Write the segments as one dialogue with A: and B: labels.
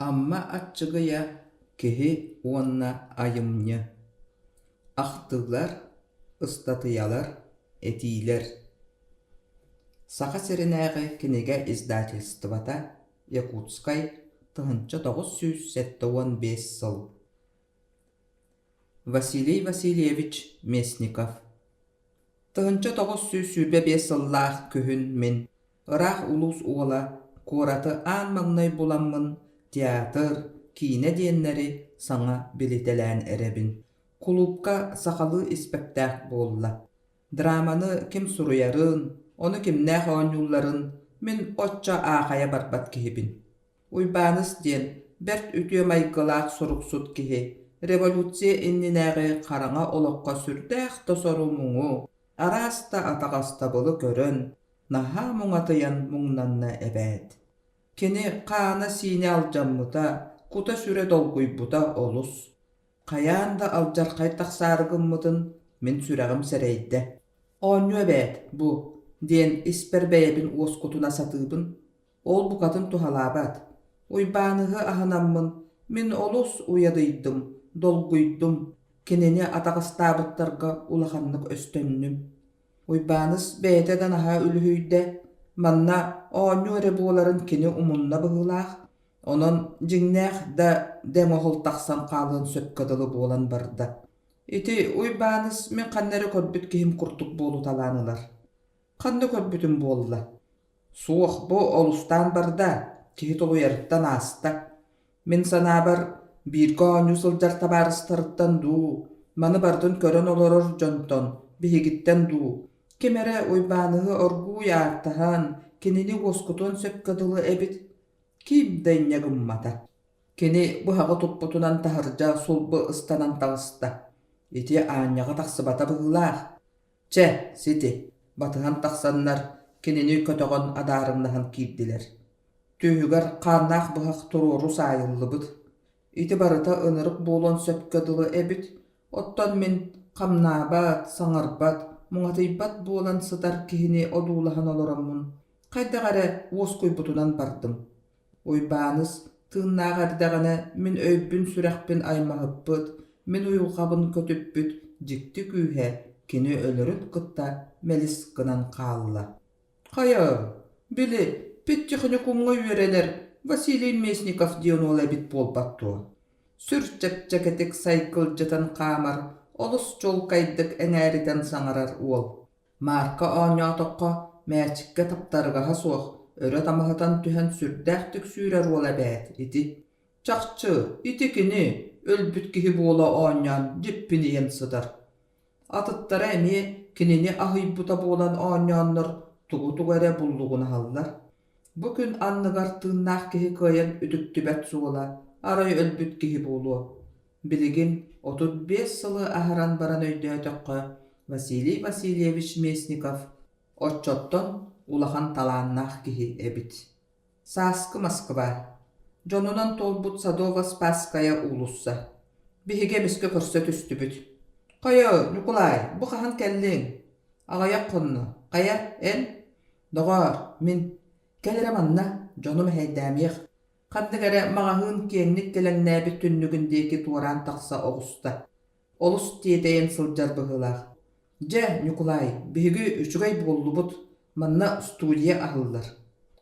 A: Амма Аччыгыйа «Киһи уонна айымньы» Ахтыылар, ыстатыйалар, этиилэр Саха сиринээҕи кинигэ издательствота Якутскай 1975 сыл Василий Васильевич Местников 1925 сыллаах күһүн мин Ыраах улуус уола куораты аан маҥнай буламмын театр, киинэ диэннэри саҥа билитэлээн эрэбин. Кулуупка сахалыы испэктээк буолла. Драманы ким суруйарын, ону кимнээх оонньуулларын мин оччо аахайа барбат киһибин. Уйбааныс диэн бэрт үтүө майгылаах суруксут киһи революция иннинээҕи хараҥа олоххо сүрдээх да сору-муҥу, араас да атаҕастабылы көрөн, наһаа муҥатыйан муҥнанна эбээт. Кини хаана-сиинэ алдьаммыта, кута-сүрэ долгуйбута олус. Хайаан да алдьархай тахсаары гыммытын мин сүрэҕим сэрэйдэ. «Оонньуу эбээт, бу» диэн испэр бэйэбин уоскутуна сатыыбын. Ол букатын туһалаабат. Уйбааныһы аһынаммын мин олус уйадыйдым, долгуйдум, кинини атаҕастаабыттарга улаханнык өстөннүм. Уйбааныс бэйэтэ да наһаа үлүһүйдэ, манна оонньуу эрэ буоларын кини умунна быһыылаах, онон дьиҥнээх да дэҥ оһол тахсан хаалыан сөпкө дылы буолан барда. Ити Уйбааныс мин ханна эрэ көрбүт киһим курдук буолуталаан ылар. Ханна көрбүтүм буолла? Суох, бу олустаан барда, киһи тулуйарыттан ааста. Мин санаабар, бииргэ оонньуу сылдьар табаарыстарыттан дуу, маны барытын көрөн олорор дьонтон, биһигиттэн дуу, ким эрэ Уйбааныһы оргууй ааттаһан, кинини уоскутуон сөпкө дылы эбит. Ким да инньэ гыммата. Кини быһаҕы туппутунан таһырдьа сулбу ыстанан таҕыста. Ити аанньаҕа тахсыбата быһыылаах. Чэ, сити, батыһан тахсаннар, кинини көтөҕөн адаарыҥнаһан киирдилэр. Түөһүгэр хааннаах быһах туруору саайыллыбыт. Ити барыта ынырык буолуон сөпкө дылы эбит, оттон мин хамнаабат, саҥарбат, муҥатыйбат буолан сытар киһини одуулаһан олороммун, хайдах эрэ уоскуйбутунан бардым. Уйбааныс тыыннаах эрдэҕинэ мин өйбүн-сүрэхпин аймаһыппыт, мин уйулҕабын көтүппүт дьикти күүһэ кини өлөрүн кытта мэлис гынан хаалла. Хайа, били, педтехникумҥа үөрэнэр Василий Местников диэн уол эбит буолбат дуо? Сүр чэпчэкитик сайгылдьытан хаамар, олус чуолкайдык эҥээритэн саҥарар уол. Маарка оонньоотоххо, мээчиккэ таптарыгаһа суох, өрө тамаһытан түһэн сүрдээхтик сүүрэр уол эбээт ити. Чахчы, ити кини, өлбүт киһи буола оонньоон дьиппинийэн сытар. Атыттара эмиэ кинини аһыйбыта буолан оонньооннор тугу-тугу эрэ буллугунаһаллар. Бу күн анныгар тыыннаах киһи кыайан үтүктүбэт суола арай өлбүт киһи буолуо. Билигин 35 сылы аһаран баран өйдөөтөххө, Василий Васильевич Местников оччоттон улахан талааннаах киһи эбит. Сааскы Москва. Дьонунан туолбут Садово-Спасская уулусса. Биһиги эмискэ көрсө түстүбүт. «Хайа, Ньукулай, бу хаһан кэллиҥ?» «Аҕыйах хонно. Хайа, эн?» «Доҕоор, мин. Кэл эрэ манна, дьонум эһэйдээмиэх. Ханнык эрэ маҕаһыын киэҥник кэлэҥнээбит түннүгүн диэки туораан тахса оҕуста. Олус тиэтэйэн сылдьар быһыылаах. Дьэ, Ньукулай, биһиги үчүгэй буоллубут, манна студия аһыллар.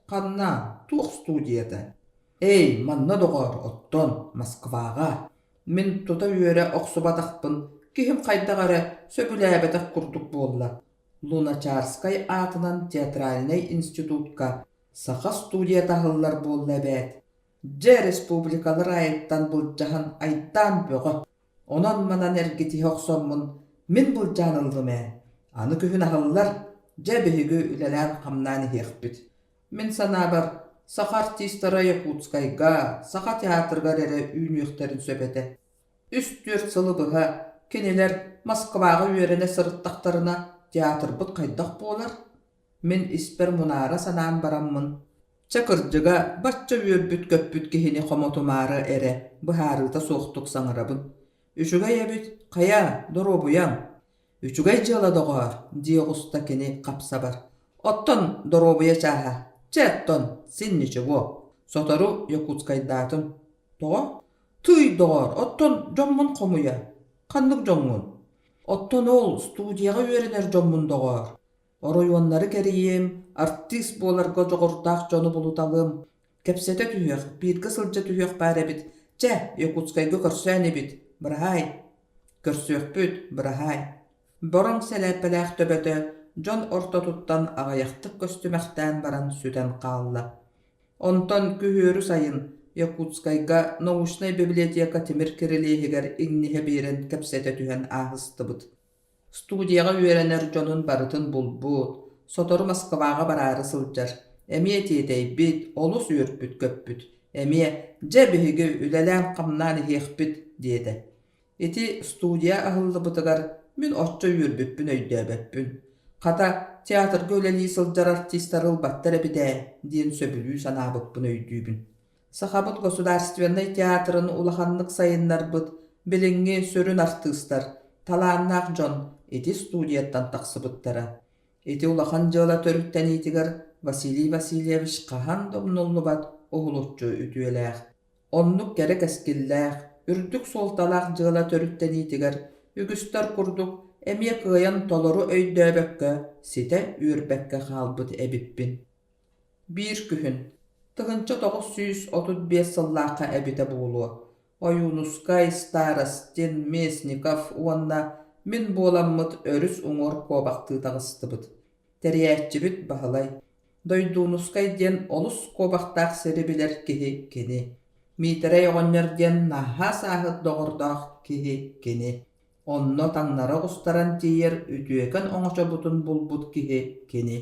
A: Ханна? Туох студията? Эй, манна доҕоор, оттон, Москваҕа. Мин тута үөрэ охсубатахпын, киһим хайдах эрэ сөбүлээбэтэх курдук буолла. Луначарскай аатынан театральнай институтка Саха студията аһыллар буолла эбээт. Дьэ, республикалар аайыттан былдьаһан айдаан бөҕө. Онон-манан эргитиһэ охсоммун мин былдьаан ыллым ээ. Аны күһүн аһыллар, дьэ биһиги үлэлээн-хамнаан иһиэхпит. Мин санаабар, саха артистара Якутскайга, Саха театрыгар эрэ үүнүөхтэрин сөп этэ. Үс-түөрт сылы быһа кинилэр Москваҕа үөрэнэ сырыттахтарына театрбыт хайдах буолар? Мин испэр мунаара санаан бараммын, чэ кырдьыга, бачча үөрбүт-көппүт киһини хомотумаары эрэ быһаарыыта суохтук саҥарабын. Үчүгэй эбит, хайа, доруобуйаҥ? Үчүгэй дьыала доҕоор, дии оҕуста кини хапсабар. Оттон доруобуйа чааһа, чэ оттон, син ничего. Сотору Якутскайдаатым. Тоҕо? Тыый, доҕоор, оттон дьоммун хомуйа. Ханнык дьоҥҥун? Оттон ол студияҕа үөрэнэр дьоммун, доҕоор. Оройуоннары кэрийиэм, артыыс буоларга дьоҕурдаах дьону булуталыам, кэпсэтэ түһүөх, бииргэ сылдьа түһүөх баар эбит. Чэ, Якутскайга көрсөө инибит, быраһаай. Көрсүөхпүт, быраһаай. Бороҥ сэлээппэлээх төбөтө дьон ортотуттан аҕыйахтык көстүмэхтээн баран сүтэн хаалла. Онтон күһүөрү сайын Якутскайга научнай библиотека тимир кирилиэһигэр иҥниһэ биэрэн кэпсэтэ түһэн ааһыстыбыт. Студияҕа үөрэнэр дьонун барытын булбут, сотору Москваҕа бараары сылдьар, эмиэ тиэтэйбит, олус үөрбүт-көппүт, эмиэ «Дьэ, биһиги үлэлээн-хамнаан иһиэхпит» диэтэ. Ити студия аһыллыбытыгар мин оччо үөрбүппүн өйдөөбөппүн. Хата, театрга үлэлии сылдьар артистары ылбаттар эбит ээ диэн сөбүлүү санаабыппын өйдүүбүн. Сахабыт государственнай театрын улаханнык сайыннарбыт билиҥҥи сүрүн артыыстар, талааннаах дьон ити студияттан тахсыбыттара. Ити улахан дьыала төрүттэниитигэр Василий Васильевич хаһан да умнуллубат уһулуччу үтүөлээх. Оннук кэрэ кэскиллээх, үрдүк суолталаах дьыала төрүттэниитигэр үгүстэр курдук эмиэ кыайан толору өйдөөбөккө, ситэ үөрбэккэ хаалбыт эбиппин. Биир күһүн, 1935 сыллаахха эбитэ буолуо, Ойуунускай, Старостин, Местников уонна мин буоламмыт өрүс уҥуор куобахтыы таҕыстыбыт. Тэрийээччибит Баһылай. Дойдуунускай диэн олус куобахтаах сири билэр киһи кини. Миитэрэй оҕонньор диэн наһаа сааһыт доҕордоох киһи кини. Онно таҥнары оҕустаран тиийэр үтүөкэн оҥочобутун булбут киһи кини.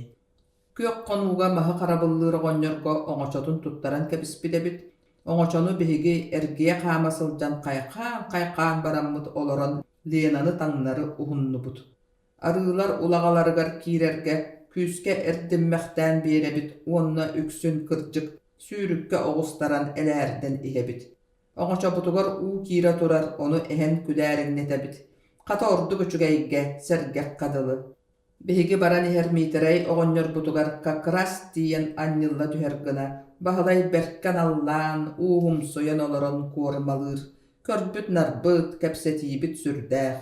A: Күөх хонууга маһы харабыллыыр оҕонньорго оҥочотун туттаран кэбиспит эбит. Оҥочону биһиги эргийэ хаама сылдьан хайхаан-хайхаан бараммыт олорон Ленаны таҥнары уһуннубут. Арыылар улаҕаларыгар киирэргэ күүскэ эрдиммэхтээн биэрэбит уонна үксүн кырдьык сүүрүккэ оҕустаран элээрдэн иһэбит. Оҥочобутугар уу киирэ турар, ону эһэн күдээриҥнэтэбит. Хата ордук үчүгэйгэ, сэргэххэ дылы. Биһиги баран иһэр Миитэрэй оҕонньорбутугар как раз тиийэн анньылла түһэр гына Баһылай бэркэ аналлаан, ууһумсуйан олорон куормалыыр, көрбүт-нарбыт, кэпсэтиибит сүрдээх.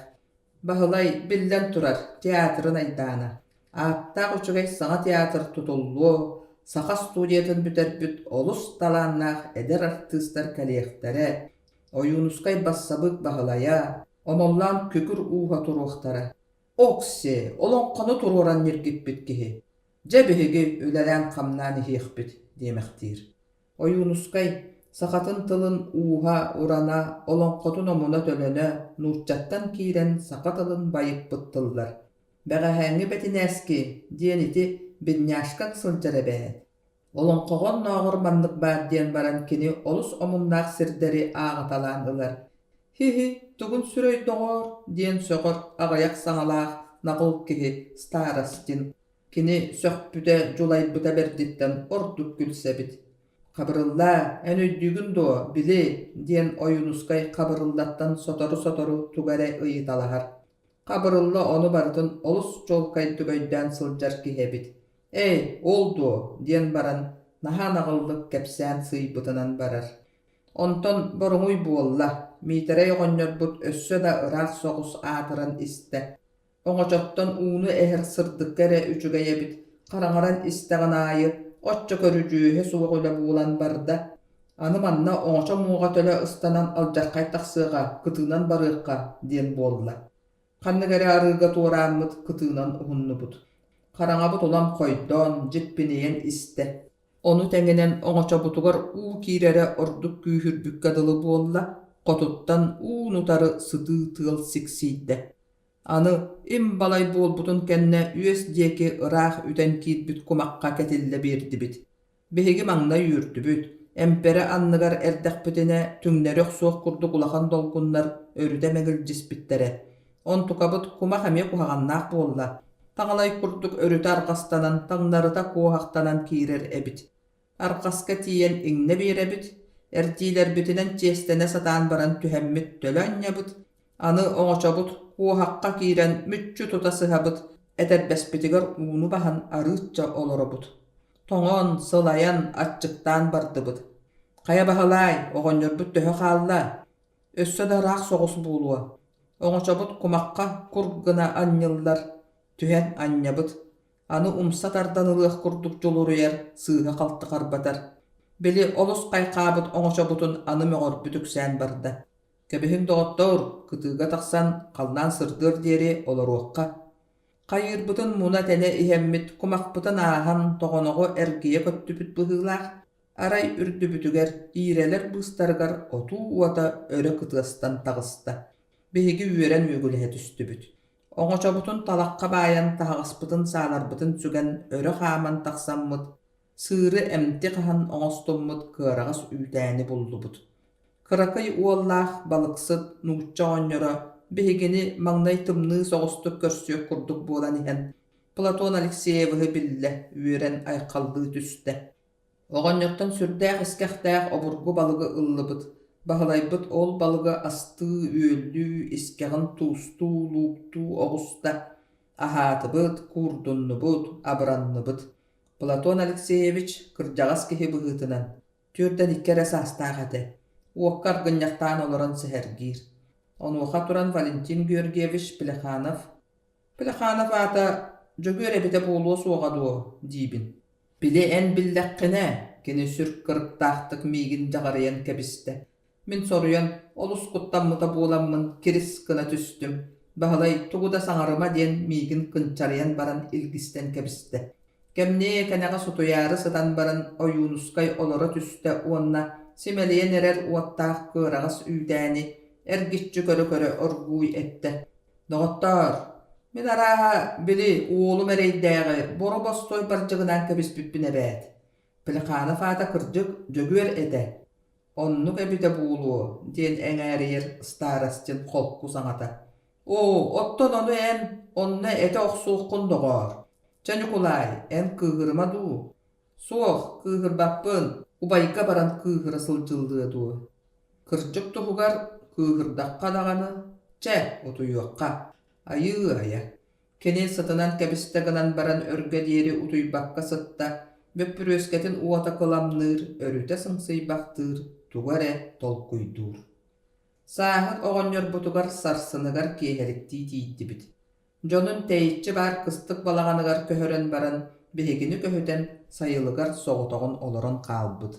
A: Баһылай, биллэн турар, театрын айдаана. Ааттаах үчүгэй саҥа театр тутуллуо, саха студиятын бүтэрбит олус талааннаах эдэр артыыстар кэлиэхтэрэ, Ойуунускай бассабыык Баһылайа, Омоллоон Күкүр ууһа туруохтара. Окси, олоҥхону туруоран ньиргиппит киһи. Дьэ биһиги үлэлээн-хамнаан иһиэхпит диэмэхтиир. Ойуунускай сахатын тылын ууһа, урана, олоҥхотун омуна-төлөнө нууччаттан киирэн саха тылын байыппыт тыллар. Бэҕэһээҥҥи бэтинээски диэн ити бедняжкаҥ сылдьар эбээт. Олоҥхоҕо оннооҕор маннык баар диэн баран кини олус омуннаах сирдэри ааҕыталаан ылар. «Һи-һи, тугун сүрэй доҕоор» диэн сөҕөр аҕыйах саҥалаах наҕыл киһи Старостин. Кини сөхпүтэ, дьулайбыта бэрдиттэн ордук күлсэбит. «Хабырыллаа, эн өйдүүгүн дуо, били» диэн Ойуунускай Хабырыллаттан сотору-сотору тугу эрэ ыйыталаһар. Хабырылла ону барытын олус чуолкайдык өйдөөн сылдьар киһи эбит. «Эй, ол дуо?» диэн баран, наһаа наҕыллык кэпсээн сыыйбытынан барар. Онтон боруҥуй буолла, Миитэрэй оҕонньорбут өссө да ыраах соҕус аатыран истэ. Оҥочоттон ууну эһэр сырдыкка эрэ үчүгэй эбит, хараҥаран истэҕин аайы оччо көрүдьүөһэ суох үлэ буолан барда. Аны манна оҥочо муоҕа төлө ыстанан алдьархай тахсыаҕа, кытыынан барыахха диэн буолла. Ханнык эрэ арыыга туорааммыт кытыынан уһуннубут. Хараҥабыт улам хойдон, дьиппинийэн истэ. Ону тэҥинэн оҥочобутугар уу киирэрэ ордук күүһүрбүккэ дылы буолла, хотуттан уун-утары сытыы тыал сиксийдэ. Аны им балай буолбутун кэннэ үөс диэки ыраах үтэн киирбит кумахха кэтиллэ биэрдибит. Биһиги маҥнай үөрдүбүт, эмпэрэ анныгар эрдэхпитинэ түҥнэри охсуох курдук улахан долгуннар өрүтэ мэҥилдьиспиттэрэ. Онтукабыт кумах эмиэ куһаҕаннаах буолла, таҥалай курдук өрүтэ арҕастанан, таҥнарыта куоһахтанан киирэр эбит. Арҕаска тиийэн иҥнэ биэрэбит, эрдиилэрбитинэн чиэстэнэ сатаан баран түһэммит төлө анньабыт, аны оҥочобут куоһахха киирэн мүччү тута сыһабыт, этэрбэспитигэр ууну баһан арыычча олоробут. Тоҥон, сылайан, аччыктаан бардыбыт. Хайа Баһылаай, оҕонньорбут төһө хаалла? Өссө да ыраах соҕус буолуо. Оҥочобут кумахха кур гына анньыллар, түһэн анньабыт. Аны умса тардан ылыах курдук дьулуруйар, сыыһа-халты харбатар. Били олус хайхаабыт оҥочобутун аны мөҕөрбүт үксээн барда. Кэбиһиҥ доҕоттоор, кытыыга тахсан халлаан сырдыар диэри олоруохха. Хайыырбытын муна-тэнэ иһэммит кумахпытын ааһан тоҕоноҕу эргийэ көттүбүт быһыылаах, арай үрдүбүтүгэр иирэлэр быыстарыгар отуу уота өрө кытыастан таҕыста. Биһиги үөрэн үөгүлэһэ түстүбүт. Оҥочобутун талахха баайан таһаҕаспытын сааларбытын сүгэн өрө хааман тахсаммыт, сыыры эмти хаһан оҥостуммут кыараҕас үүтээни буллубут. Кыракый уоллаах балыксыт нуучча оҕонньоро биһигини маҥнай тымныы соҕустук көрсүөх курдук буолан иһэн, Платон Алексеевиһы биллэ, үөрэн айхаллыы түстэ. Оҕонньортон сүрдээх искэхтээх обургу балыгы ыллыбыт, Баһылайбыт ол балыгы астыы-үөллүү, искэҕин туустуу, лууктуу оҕуста, аһаатыбыт, куурдуннубут, абыранныбыт. Платон Алексеевич кырдьаҕас киһи быһыытынан 42 эрэ саастаах этэ, уокка аргынньахтаан олорон сэһэргиир. Онуоха туран Валентин Георгиевич Плеханов «Плеханов аата Дьөгүөр эбитэ буолуо суоҕа дуо?» диибин. «Били эн биллэххинэ» кини сүр кырыктаахтык миигин дьаҕарыйан кэбистэ. Мин соруйан, олус куттаммыта буоламмын кирис гына түстүм. Баһылай тугу да саҥарыма диэн миигин кынчарыйан баран илгистэн кэбистэ. Кэмниэ кэнэҕэс утуйаары сытан баран Ойуунускай олоро түстэ уонна симэлийэн эрэр уоттаах кыараҕас үүтээни эргиччи көрө-көрө оргууй эттэ: «Доҕоттоор, мин арааһа, били, уолум эрэйдээҕи боро-бостуой бардьыгынаан кэбиспиппин эбээт. Плеханов аата кырдьык Дьөгүөр этэ. Оннук эбитэ буолуо, диэн эҥээрийэр Старостин холку саҥата. Оо, оттон ону эн онно этэ охсуоххун доҕоор. Чэ, Ньукулаай, эн кыыһырыма дуу? Суох, кыыһырбаппын, убайга баран кыыһыра сылдьыллыа дуо? Кырдьык туһугар кыыһырдахха даҕаны, чэ, утуйуохха, айыы-айа. Кини сытынан кэбистэ гынан баран өргө диэри утуйбакка сытта, бөппүрүөскэтин уота кыламныыр, өрүтэ сыҥсыйбахтыыр, тугу эрэ толкуйдуур. Сааһыт оҕонньорбутугар сарсыныгар киэһэликтии тиийдибит. Дьонун тэйиччи баар кыстык балаҕаныгар көһөрөн баран, биһигини көһүтэн, сайылыгар соҕотоҕун олорон хаалбыт.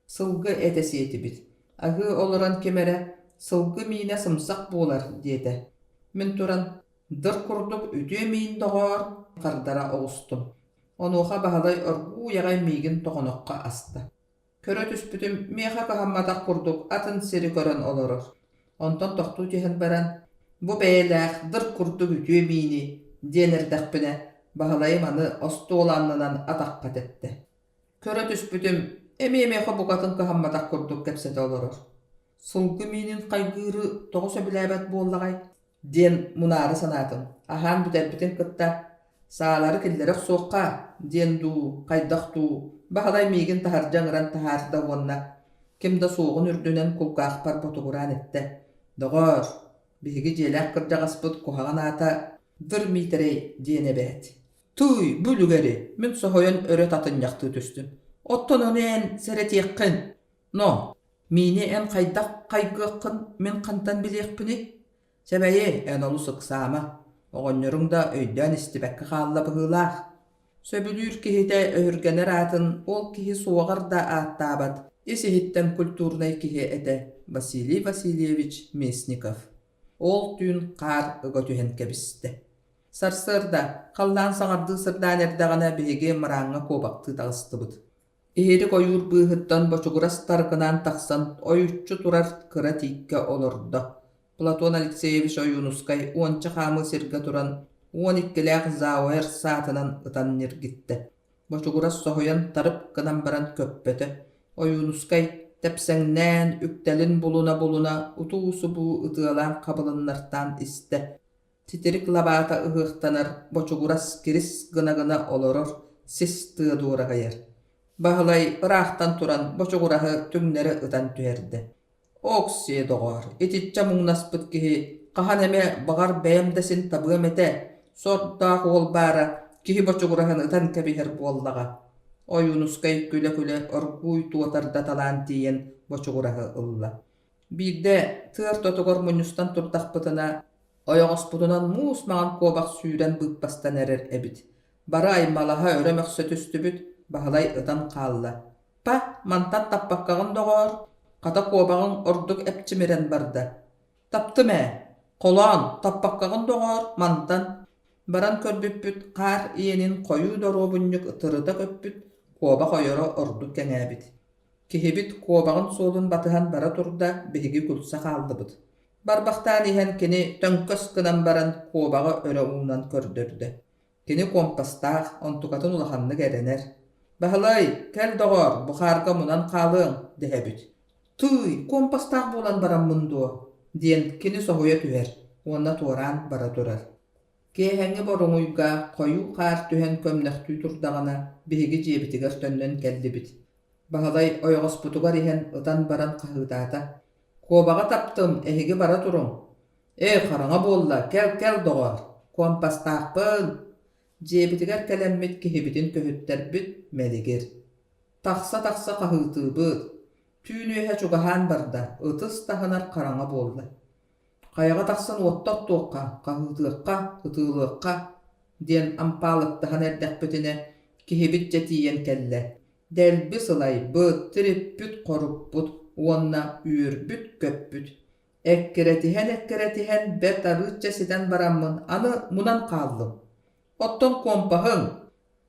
A: Сылгы этэ сиэтибит. Аһыы олорон ким эрэ «Сылгы миинэ сымсах буолар» диэтэ. Мин туран Дыр курдук үтүө миин доҕоор, хардара оҕустум. Онуоха Баһылай оргууй аҕай миигин тоҕоноххо аста. Көрө түспүтүм, миэхэ кыһамматах курдук атын сири көрөн олорор. Онтон тохтуу түһэн баран, бу бэйэлээх дыр курдук үтүө миини диэн эрдэхпинэ, Баһылайым аны остуол аннынан атахха тэптэ. Көрө түспүтүм, эмиэ миэхэ букатын кыһамматах курдук кэпсэтэ олорор. Сылгы миинин хайгыыры тоҕо сөбүлээбэт буоллаҕай? диэн мунаары санаатым. Аһаан бүтэрбитин кытта «Саалары киллэрэ охсуохха» диэн дуу, хайдах дуу, Баһылай миигин таһырдьа ыҥыран таһаарда уонна ким да суоҕун үрдүнэн кулгаахпар ботугураан эттэ: «Доҕоор, биһиги дьиэлээх кырдьаҕаспыт куһаҕан аата Дыр Миитэрэй диэн эбээт. Тыый, бу үлүгэри!» Мин соһуйан өрө татынньахтыы түстүм. «Оттон ону эн сэрэтиэххин. Но, Миини эн хайдах хайгыаххын мин хантан билиэхпиний? Чэ бэйи, эн олус ыксаама, оҕонньоруҥ да өйдөөн истибэккэ хаалла быһыылаах. Сөбүлүүр киһитэ өһүргэнэр аатын ол киһи суоҕар да ааттаабат, ис-иһиттэн культурнай киһи этэ Василий Васильевич Местников. Ол түүн хаар ыга түһэн кэбистэ. Сарсыарда, халлаан саҥардыы сырдаан эрдэҕинэ биһиги мырааҥҥа куобахтыы таҕыстыбыт. Иһирик ойуур быыһыттан бочугурас тарыкынаан тахсан ойуччу турар кыра тииккэ олордо. Платон Алексеевич Ойуунускай уонча хаамыы сиргэ туран 12-лээх Зауэр саатынан ытан ньиргиттэ. Бочугурас соһуйан тарып гынан баран көппөтө. Ойуунускай тэпсэҥнээн, үктэлин булуна-булуна утуу-субуу ытыалаан хабылыннартаан истэ. Титирик лабаата ыһыахтанар, бочугурас кирис гына-гына олорор, сис тыа дуораһыйар. Баһылай ыраахтан туран бочугураһы түҥнэри ытан түһэрдэ. «Ок-сиэ, доҕоор, итиччэ муҥнаспыт киһи хаһан эмэ, баҕар, бэйэм да син табыам этэ, сордоох уол баара, киһи бочугураһын ытан кэбиһэр буоллаҕа» Ойуунускай күлэ-күлэ оргууй туотардаталаан тиийэн бочугураһы ылла. Биирдэ тыа ортотугар мунньустан турдахпытына, ойоҕоспутунан муус маҥан куобах сүүрэн быыппастан эрэр эбит. Бары аймалаһа өрө мөхсө түстүбүт, Баһылай ытан хаалла. «Па, мантан таппаккаҕын доҕоор, хата куобаҕыҥ ордук эпчимирэн барда. Таптым ээ, холоон, таппаккаҕын доҕоор, мантан» Баран көрбүппүт хаар иэнин хойуу доруобунньук тырыта көппүт, куобах ойоро ордук кэҥээбит. Киһибит куобаҕын суолун батыһан бара турда, биһиги күлсэ хааллыбыт. Барбахтаан иһэн кини төҥкөс гынан баран куобаҕы өрө уунан көрдөрдө. Кини куомпастаах, онтукатын улаханнык эрэнэр. «Баһылай, кэл доҕоор, бу хаарга мунан хаалыаҥ» дэһэбит. «Тыый, куомпастаах буолан бараммын дуо?» диэн кини соһуйа түһэр уонна туораан бара турар. Киэһэҥҥи боруҥуйга хойуу хаар түһэн көмнөхтүү турдаҕына, биһиги дьиэбитигэр төннөн кэллибит. Баһылай ойоҕоспутугар иһэн ытан баран хаһыытаата: «Куобаҕы таптым, эһиги бара туруҥ!» «Ээ, хараҥа буолла, кэл-кэл, доҕоор, куомпастаахпын!» Дьиэбитигэр кэлэммит киһибитин көһүттэрбит мэлигир. Тахса-тахса хаһыытыыбыт. Түүн үөһэ чугаһаан барда, ытыс таһынар хараҥа буолла. Хайаҕа тахсан уотта оттуохха, хаһыытыахха, ытыалыахха диэн ампаалыктаһан эрдэхпитинэ, киһибит дьэ тиийэн кэллэ. Дэлби сылайбыт, тириппит-хоруппут уонна үөрбүт-көппүт. Эккирэтиһэн-эккирэтиһэн бэрт арыычча ситэн бараммын аны мунан хааллым. Оттон куомпаһыҥ,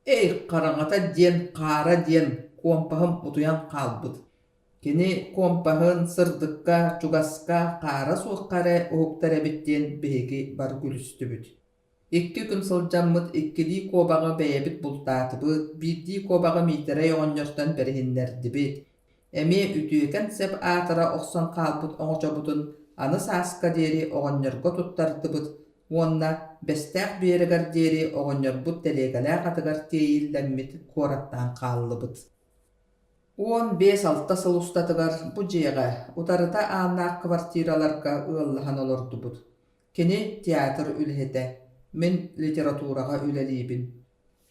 A: эй, хараҥата диэн, хаара диэн куомпаһым утуйан хаалбыт. Кини куомпаһын сырдыкка, чугаска, хаара суохха эрэ уһуктар эбит диэн биһиги бары күлүстүбүт. Икки күн сылдьаммыт иккилии куобаҕы бэйэбит бултаатыбыт, биирдии куобаҕы Миитэрэй оҕонньортон бэриһиннэрдибит. Эмиэ үтүөкэн сэп аатыра охсон хаалбыт оҥочобутун аны сааска диэри оҕонньорго туттардыбыт уонна Бэстээх биэрэгэр диэри оҕонньорбут тэлиэгэлээх атыгар тиэйиллэммит куораттаан хааллыбыт. 15-6 сыл устатыгар бу дьиэҕэ утарыта ааннаах квартираларга ыаллаһан олордубут. Кини театр үлэһитэ, мин литератураҕа үлэлиибин.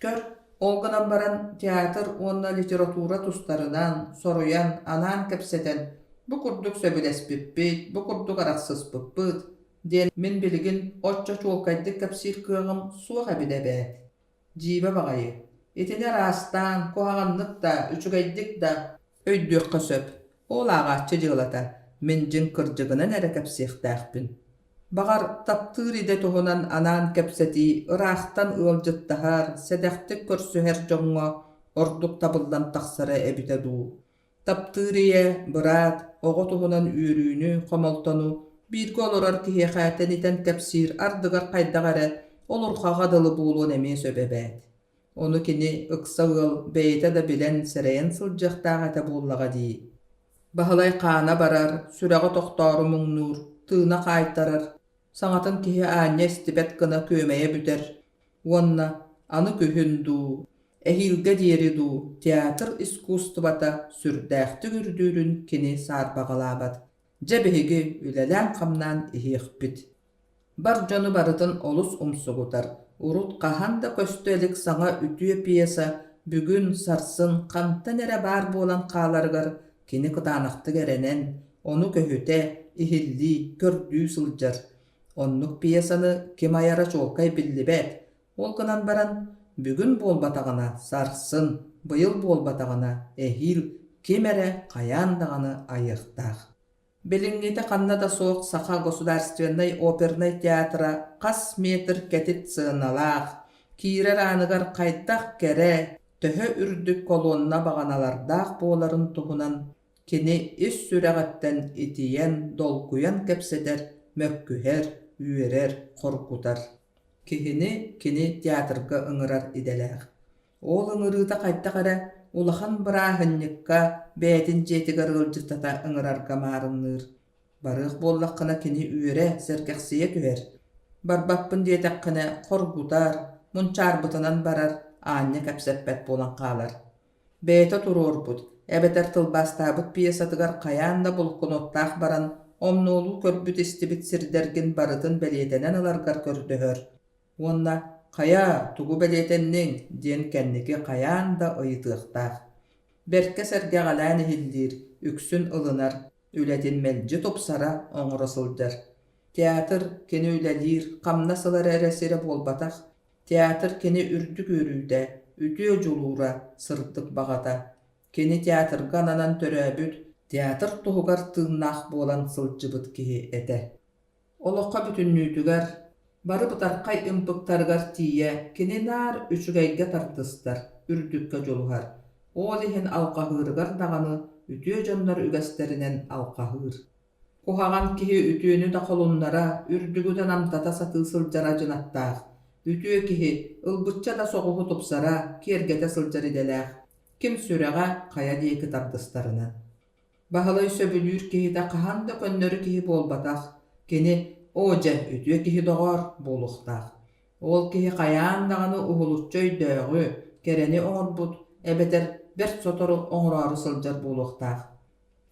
A: Көр, ол гынан баран театр уонна литература тустарынан, соруйан, анаан кэпсэтэн, бу курдук сөбүлэспиппит, бу курдук арахсыспыппыт диэн мин билигин оччо чуолкайдык кэпсиир кыаҕым суох эбит эбээт. Дьиибэ баҕайы. Итини араастаан, куһаҕаннык да, үчүгэйдик да өйдүөххэ сөп. Ол ааҕааччы дьыалата. Мин дьиҥ кырдьыгынан эрэ кэпсиэхтээхпин. Баҕар, таптыыр идэ туһунан анаан кэпсэтии ыраахтан ыалдьыттаһар, сэдэхтик көрсүһэр дьоҥҥо ордук табыллан тахсара эбитэ дуу. Таптыыр ийэ, быраат, оҕо туһунан үөрүүнү, хомолтону бииргэ олорор киһиэхэ тэнитэн кэпсиир ардыгар хайдах эрэ олурҕаҕа дылы буолуон эмиэ сөп эбээт. Ону кини ыкса ыал бэйэтэ да билэн, сэрэйэн сылдьыахтаах этэ буоллаҕа дии. Баһылай хаана барар, сүрэҕэ тохтоору муҥнуур, тыына хаайтарар, саҥатын киһи аанньа истибэт гына күөмэйэ бүтэр уонна аны күһүн дуу, эһиилгэ диэри дуу театр искусствота сүрдээхтик үрдүүрүн кини саарбаҕалаабат. Дьэ биһиги үлэлээн-хамнаан иһиэхпит. Бар дьону барытын олус умсугутар, урут хаһан да көстө илик саҥа үтүө пьеса бүгүн, сарсын хантан эрэ баар буолан хааларыгар кини кытаанахтык эрэнэн, ону көһүтэ, иһиллии, көрдүү сылдьар. Оннук пьесаны ким айара чуолкай биллибэт, ол гынан баран бүгүн буолбатаҕына сарсын, быйыл буолбатаҕына эһиил ким эрэ хайаан даҕаны айыахтаах. Билиҥҥитэ ханна да суох Саха государственнай опернай театра хас метр кэтит сыаналаах, киирэр ааныгар хайдах кэрэ, төһө үрдүк колонна баҕаналардаах буоларын туһунан кини ис сүрэҕиттэн итийэн, долгуйан кэпсэтэр, мөккүһэр, үөрэр, хоргутар. Киһини кини театрга ыҥырар идэлээх. Ол ыҥырыыта хайдах эрэ улахан бырааһынньыкка бэйэтин дьиэтигэр ыалдьыттата ыҥырарга маарынныыр. Барыах буоллаххына кини үөрэ, сэргэхсийэ түһэр. Барбаппын диэтэххинэ хоргутар, мунчаарбытынан барар, аанньа кэпсэппэт буолан хаалар. Бэйэтэ туруорбут, эбэтэр тылбаастаабыт пьесатыгар хайаан да блокноттаах баран, омнуолуу көрбүт-истибит сирдэргин барытын бэлиэтэнэн ыларгар көрдөһөр. Уонна. «Хайа, тугу бэлиэтэнниҥ?» диэн кэнники хайаан да ыйытыахтаах. Бэркэ сэргэҕэлээн иһиллиир, үксүн ылынар, үлэтин мэлдьи тупсара оҥоро сылдьар. Театр кини үлэлиир, хамнас ылар эрэ сирэ буолбатах. Театр кини үрдүк үөрүүтэ, үтүө дьулуура, сырдык баҕата. Кини театрга ананан төрөөбүт, театр туһугар тыыннаах буолан сылдьыбыт киһи этэ. Олоххо бүтүннүүтүгэр, бары бытархай ымпыктарыгар тиийэ кини наар үчүгэйгэ тардыстар, үрдүккэ дьулуһар. Ол иһин алҕаһыырыгар даҕаны үтүө дьоннор үгэстэринэн алҕаһыыр. Куһаҕан киһи үтүөнү да холуннара, үрдүгү да намтата сатыы сылдьара дьынаттаах. Үтүө киһи ылбычча да соҕуһу тупсара, киэргэтэ сылдьар идэлээх. Ким сүрэҕэ хайа диэки тардыстарынан. Баһылай сөбүлүүр киһитэ хаһан да көннөрү киһи буолбатах, кини «Оо дьэ, үтүө киһи доҕоор» буолуохтаах. Ол киһи хайаан даҕаны уһулуччу өйдөөҕү, кэрэни оҥорбут эбэтэр бэрт сотору оҥороору сылдьар буолуохтаах.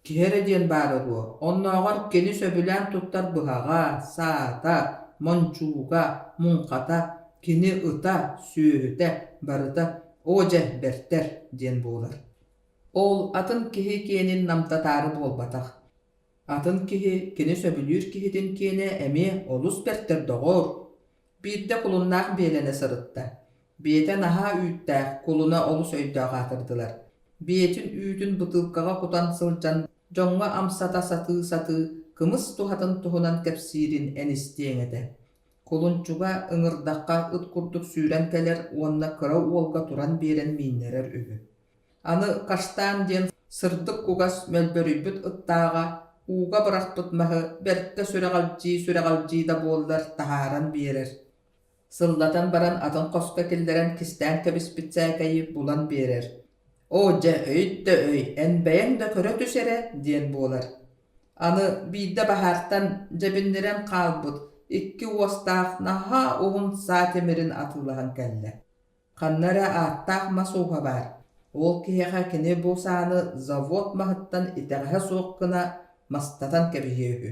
A: Киһи эрэ диэн баара дуо, оннооҕор кини сөбүлээн туттар быһаҕа, саата, мончууга, муҥхата, кини ыта, сүөһүтэ барыта «Оо дьэ, бэртэр» диэн буолар. Ол атын киһи киэнин намтатаары буолбатах. Атын киһи кини сөбүлүүр киһитин киэнэ эмиэ олус бэртэр доҕоор. Биирдэ кулуннаах биэлэнэ сырытта. Биэтэ наһаа үүттээх, кулуна олус өйдөөх аатырдылар. Биэтин үүтүн бытыылкаҕа кутан сылдьан дьоҥҥо амсата сатыы-сатыы кымыс туһатын туһунан кэпсиирин эн истиэҥ этэ. Кулунчуга ыҥырдахха ыт курдук сүүрэн кэлэр уонна кыра уолга туран биэрэн мииннэрэр үһү. Аны Каштан диэн сырдык кугас мөлбөрүйбүт ыттааҕа ууга бырахпыт маһы бэркэ сүрэҕэлдьии-сүрэҕэлдьии да буоллар таһааран биэрэр. Сыллатан баран атын хоско киллэрэн кистээн кэбиспит сээкэйи булан биэрэр. «Оо дьэ, өй да өй, эн бэйэҥ да көрө түс эрэ» диэн буолар. Аны биирдэ баһаартан дьэбиннирэн хаалбыт икки уостаах наһаа уһун саа тимирин атыылаһан кэллэ. Ханна эрэ ааттаах мас ууһа баар, ол киһиэхэ кини бу сааны завод маһыттан итэҕэһэ суох гына мастатан кэбиһиэ үһү.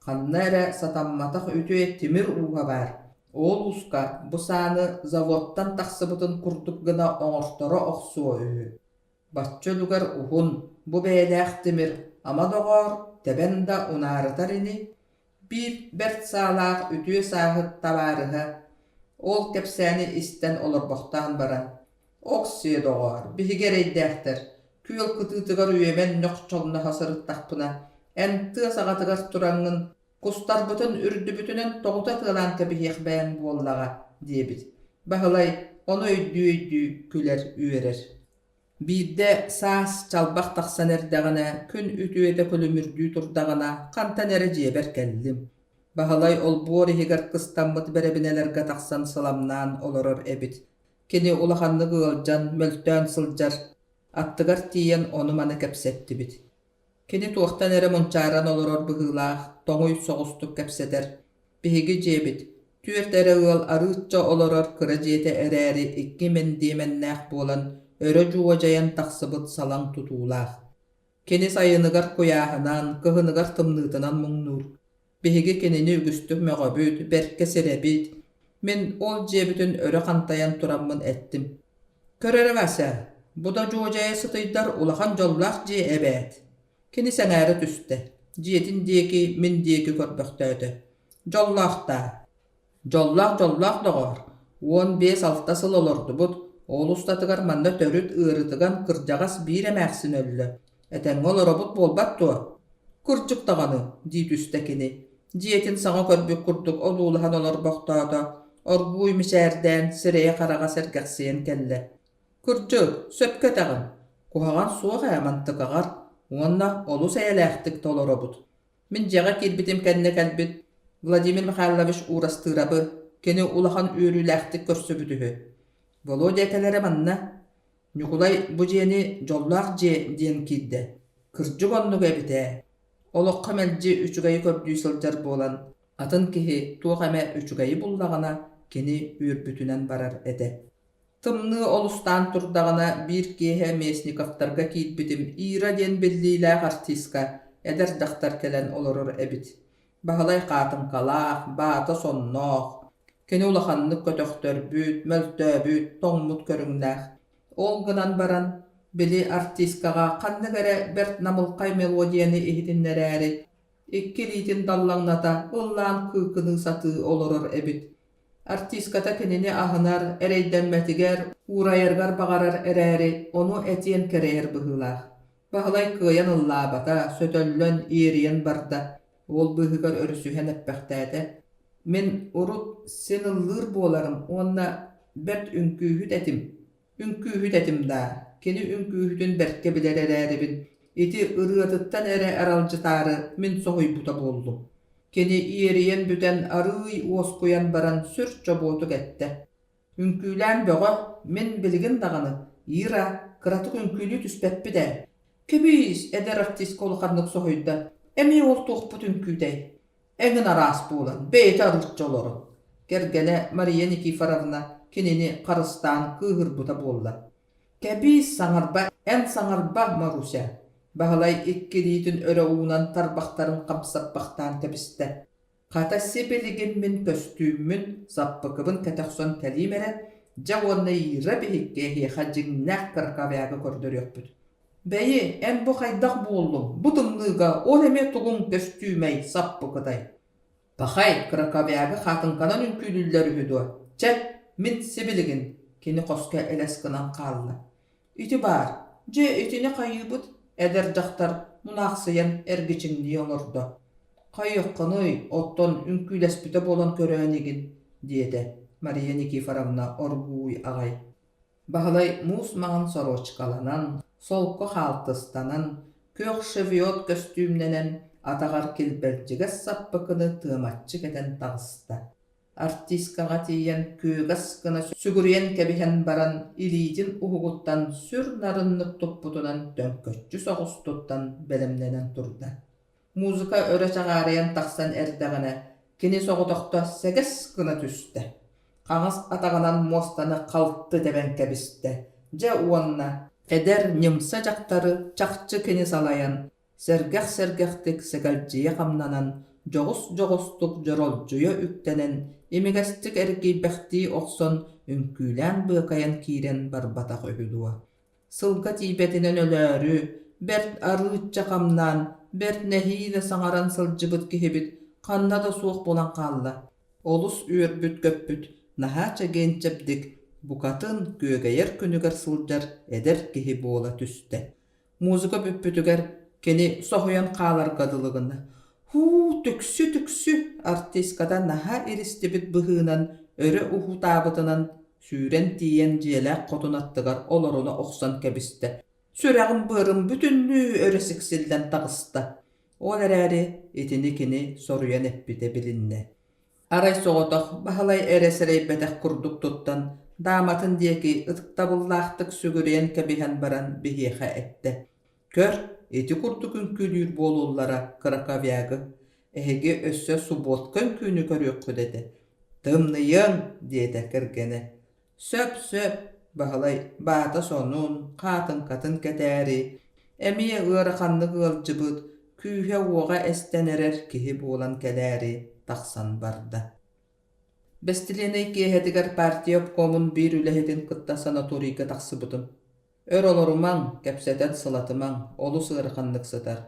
A: Ханна эрэ сатамматах үтүө тимир ууһа баар, ол ууска бу сааны заводтан тахсыбытын курдук гына оҥорторо охсуо үһү. Бачча үлүгэр уһун, бу бэйэлээх тимир, ама доҕоор, тэбэн да унаарытар ини Биир бэрт саалаах үтүө сааһыт табаарыһа ол кэпсээни истэн олорбохтоон баран: «Ок-сиэ, доҕоор, биһиги эрэйдээхтэр, күөл кытыытыгар үөмэн ньохчолноһо сырыттахпына, эн тыа саҕатыгар тураҥҥын кустарбытын үрдүбүтүнэн тоҕута ытыалаан кэбиһиэх бэйэҥ буоллаҕа» диэбит. Баһылай ону өйдүү-өйдүү күлэр-үөрэр. Биирдэ саас чалбах тахсан эрдэҕинэ, күн үтүөтэ күлүмүрдүү турдаҕына, хантан эрэ дьиэбэр кэллим. Баһылай олбуор иһигэр кыстаммыт бэрэбинэлэргэ тахсан сыламнаан олорор эбит. Кини улаханнык ыалдьан, мөлтөөн сылдьар. Аттыгар тиийэн ону-маны кэпсэттибит. Кини туохтан эрэ мунчааран олорор быһыылаах, тоҥуй соҕустук кэпсэтэр: «Биһиги дьиэбит, түөрт эрэ ыал арыычча олорор кыра дьиэтэ эрээри икки мэндиэмэннээх буолан өрө дьуодьайан тахсыбыт салаҥ тутуулаах. Кини сайыныгар куйааһынан, кыһыныгар тымныытынан муҥнуур. Биһиги кинини үгүстүк мөҕөбүт, бэркэ сирэбит. Мин ол дьиэбитин өрө хантайан тураммын эттим: «Көр эрэ, Вася, бу да дьуодьайа сытыйдар улахан дьоллоох дьиэ эбээт!» Кини сэҥээрэ түстэ, дьиэтин диэки, мин диэки көрбөхтөөтө. «Дьоллоох даа?» «Дьоллоох-дьоллоох доҕоор, 15-6 сыл олордубут, ол устатыгар манна төрүт ыарытыган кырдьаҕас биир эмээхсин өллө, этэҥҥэ олоробут буолбат дуо?» «Кырдьык даҕаны» дии түстэ кини, дьиэтин саҥа көрбүт курдук одуулаһан олорбохтоото, оргууй мичээрдээн сирэйэ-хараҕа сэргэхсийэн кэллэ. «Кырдьык, сөпкө этэҕин, куһаҕан суох ээ мантыкаҕар уонна олус эйэлээхтик толоробут. Мин дьиэҕэ киирбитим кэннэ кэлбит Владимир Михайлович Уурастыырабы кини улахан үөрүүлээхтик көрсүбүт үһү. Володя кэлэрэ манна. Ньукулай бу дьиэни дьоллоох дьиэ диэн киирдэ. Кырдьык оннук эбит ээ. Олоххо мэлдьи үчүгэйи көрдүү сылдьар буолан, атын киһи туох эмэ үчүгэйи буллаҕына, кини үөрбүтүнэн барар этэ. Тымныы олустаан турдаҕына биир киэһэ Местниковтарга киирбитим Ира диэн биллиилээх артистка эдэр дьахтар кэлэн олорор эбит. Баһылай хаатыҥкалаах, баата сонноох. Кини улаханнык көтөхтөрбүт, мөлтөөбүт, тоҥмут көрүҥнээх. Ол гынан баран, били артисткаҕа ханнык эрэ бэрт намылхай мелодияны иһитиннэрээри, икки илиитин даллаҥната ыллаан кыыкыныы сатыы олорор эбит. Артистката кинини аһынар, эрэйдэммэтигэр, уурайарыгар баҕарар эрээри, ону этиэн кэрэйэр быһыылаах. Баһылай кыайан ыллаабата, сөтөллөн, иэрийэн барда. Уол быыһыгар өрүсүһэн эппэхтээтэ: «Мин урут син ыллыыр буоларым уонна бэрт үҥкүүһүт этим. Үҥкүүһүт этим даа, кини үҥкүүһүтүн бэркэ билэр эрээрибин, ити ырыатыттан эрэ аралдьытаары мин соһуйбута буоллум». Кини иэрийэн бүтэн арыый уоскуйан баран сүр чобуотук эттэ: Үҥкүүлээн бөҕө, мин билигин даҕаны, Ира, кыратык үҥкүүлүү түспэппит ээ. Кэбиис, эдэр артистка улаханнык соһуйда, эмиэ ол туохпут үҥкүүтэй? Эҥин араас буолан, бэйэтэ арыычча олорон. Кэргэнэ Мария Никифоровна кинини харыстаан кыыһырбыта буолла. Кэбиис, саҥарба, эн саҥарба, Маруся! Баһылай икки илиитин өрө уунан тарбахтарын хамсаппахтаан кэбистэ. Хата сибилигин мин көстүүммүн, саппыкыбын кэтэх охсон кэлиим эрэ, дьэ уонна Ира биһикки эһиэхэ дьиҥнээх краковягы көрдөрүөхпүт. Бэйи, эн бу хайдах буоллуҥ, бу тымныыга ол эмиэ тугуҥ көстүүмэй, саппыкытай? Пахай, краковягы хаатыҥканан үҥкүүлүүллэр үһү дуо? Чэ, мин сибилигин, кини хоско элэс гынан хаалла. Ити баар, дьэ итини хайыыбыт, эдэр дьахтар мунаахсыйан эргичиҥнии олордо. Хайыаххыный, оттон үҥкүүлэспитэ буолан көрөө инигин, диэтэ Мария Никифоровна оргууй аҕай. Баһылай муус маҥан сорочкаланан, солко хаалтыстанан, күөх шевиот көстүүмнэнэн, атаҕар килбэлдьигэс саппыкыны тыамаччы кэтэн таҕыста. Артисткаҕа тиийэн күөгэс гына сүгүрүйэн кэбиһэн баран илиитин уһугуттан сүр нарыннык туппутунан төҥкөччү соҕус туттан бэлэмнэнэн турда. Музыка өрө чаҕаарыйан тахсан эрдэҕинэ кини соҕотохто сэгэс гына түстэ. Хаҥас атаҕынан муостаны халты тэбэн кэбистэ. Дьэ уонна эдэр ньымса дьахтары чахчы кини салайан Сэргэх-сэргэхтик сэгэлдьийэ хамнанан, дьоҕус-дьоҕустук дьоролдьуйа үктэнэн, имигэстик эргийбэхтии охсон, үҥкүүлээн быакайан киирэн барбатах үһү дуо? Сылга тиийбэтинэн өлөөрү, бэрт арыычча хамнаан, бэрт нэһиилэ саҥаран сылдьыбыт киһибит ханна да суох буолан хаалла. Олус үөрбүт-көппүт, наһаа чэгиэн-чэбдик, букатын күөгэйэр күнүгэр сылдьар эдэр киһи буола түстэ. Музыка бүппүтүгэр кини соһуйан хааларга дылы гына «Һуу, түксү-түксү!» артистката наһаа илистибит быһыынан өрө уһуутаабытынан сүүрэн тиийэн дьиэлээх хотун аттыгар олоруна охсон кэбистэ. Сүрэҕим-быарым бүтүннүү өрө сиксиллэн таҕыста. Ол эрээри итини кини соруйан эппитэ билиннэ. Арай соҕотох Баһылай эрэ сэрэйбэтэх курдук туттан, дааматын диэки ытыктабыллаахтык сүгүрүйэн кэбиһэн баран биһиэхэ эттэ: «Көр, ити курдук үҥкүүлүүр буолуллара краковягы. Эһиги өссө субботка үҥкүүнү көрүөххүт этэ. Тымныйыаҥ!» диэтэ кэргэнэ. «Сөп, сөп» Баһылай баата сонун, хаатыҥкатын кэтээри, эмиэ ыараханнык ыалдьыбыт, күүһэ-уоҕа эстэн эрэр киһи буолан кэлээри тахсан барда. Бэстилиэнэй киэһэтигэр партия обкомун биир үлэһитин кытта санаторийга тахсыбытым. Өр олорумаҥ, кэпсэтэн сылатымаҥ, олус ыараханнык сытар,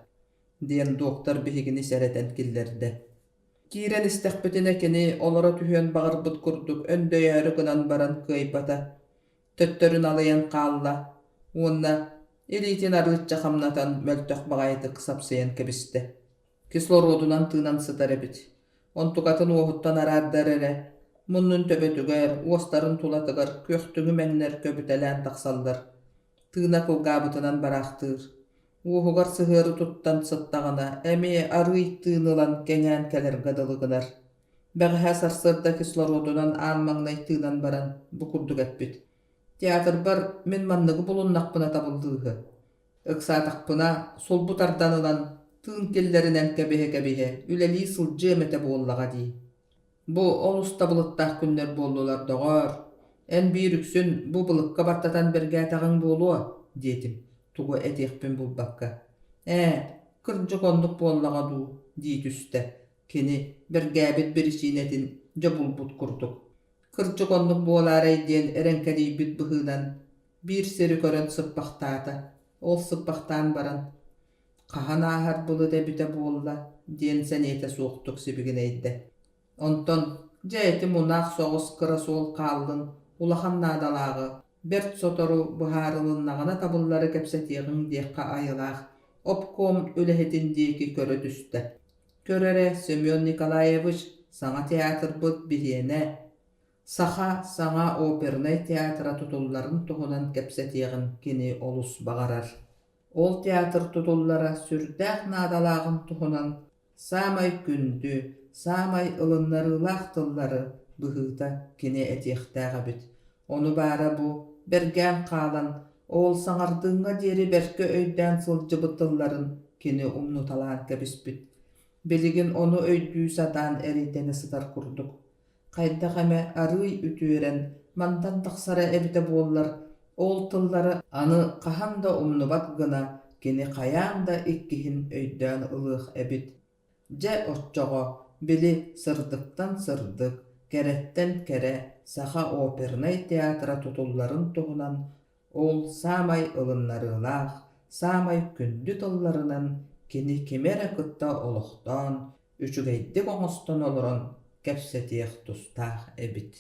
A: диэн доктор биһигини сэрэтэн киллэрдэ. Киирэн истэхпитинэ кини олоро түһүөн баҕарбыт курдук өндөйөөрү гынан баран кыайбата, төттөрү налыйан хаалла уонна илиитин арыычча хамнатан мөлтөх баҕайытык сапсыйан кэбистэ. Кислородунан тыынан сытар эбит. Онтукатын уоһуттан араардар эрэ, муннун төбөтүгэр, уостарын тулатыгар күөхтүҥү мэҥнэр көбүтэлээн тахсаллар. Тыына кылгаабытынан бараахтыыр. Уоһугар сыһыары туттан сыттаҕына эмиэ арыый тыын ылан кэҥээн кэлэргэ дылы гынар. Бэҕэһээ сарсыарда кислородунан аан маҥнай тыынан баран бу курдук эппит: «Театрбар мин манныгы булуннахпына табыллыыһы. Ыксаатахпына сулбу тардан ылан тыын киллэринэн кэбиһэ-кэбиһэ үлэлии сылдьыам этэ буоллаҕа дии. Бу олус да былыттаах күннэр буоллулар, доҕоор. Эн биир үксүн бу былыкка баттатан бэргээтэҕиҥ буолуо, диэтим, тугу этиэхпин булбакка. Ээ, кырдьык оннук буоллаҕа дуу, дии түстэ, кини бэргээбит биричиинэтин дьэ булбут курдук. Кырдьык оннук буолаарай диэн эрэҥкэдийбит быһыынан биир сири көрөн сыппахтаата. Ол сыппахтаан баран «Хаһан ааһар былыт эбитэ буолла» диэн сэниэтэ суохтук сибигинэйдэ. Онтон дьэ ити мунаах соҕус кыра суол хааллын, улахан наадалааҕы, бэрт сотору быһаарылыннаҕына табыллары кэпсэтиэҕиҥ диэххэ айылаах обком үлэһитин диэки көрө түстэ. Көр эрэ, Семен Николаевич, саҥа театрбыт биһиэнэ, Саха саҥа опернай театра тутулларын туһунан кэпсэтиэҕин кини олус баҕарар. Ол театр тутуллара сүрдээх наадалааҕын туһунан саамай күндү, саамай ылыннарыылаах тыллары быһыыта кини этиэхтээх эбит. Ону баара бу, бэргээн хаалан, ол саҥардыыҥҥа диэри бэркэ өйдөөн сылдьыбыт тылларын кини умнуталаан кэбиспит. Билигин ону өйдүү сатаан эрэйдэнэ сытар курдук. Хайдах эмэ арыый үтүөрэн, мантан тахсара эбитэ буоллар, ол тыллары аны хаһан да умнубат гына кини хайаан да иккиһин өйдөөн ылыах эбит. Дьэ оччоҕо, били, сырдыктан сырдык, кэрэттэн кэрэ саха опернай театра тутулларын туһунан ол саамай ылыннарыылаах, саамай күндү тылларынан кини кими эрэ кытта олохтоон, үчүгэйдик оҥостон олорон кэпсэтиэх тустаах эбит.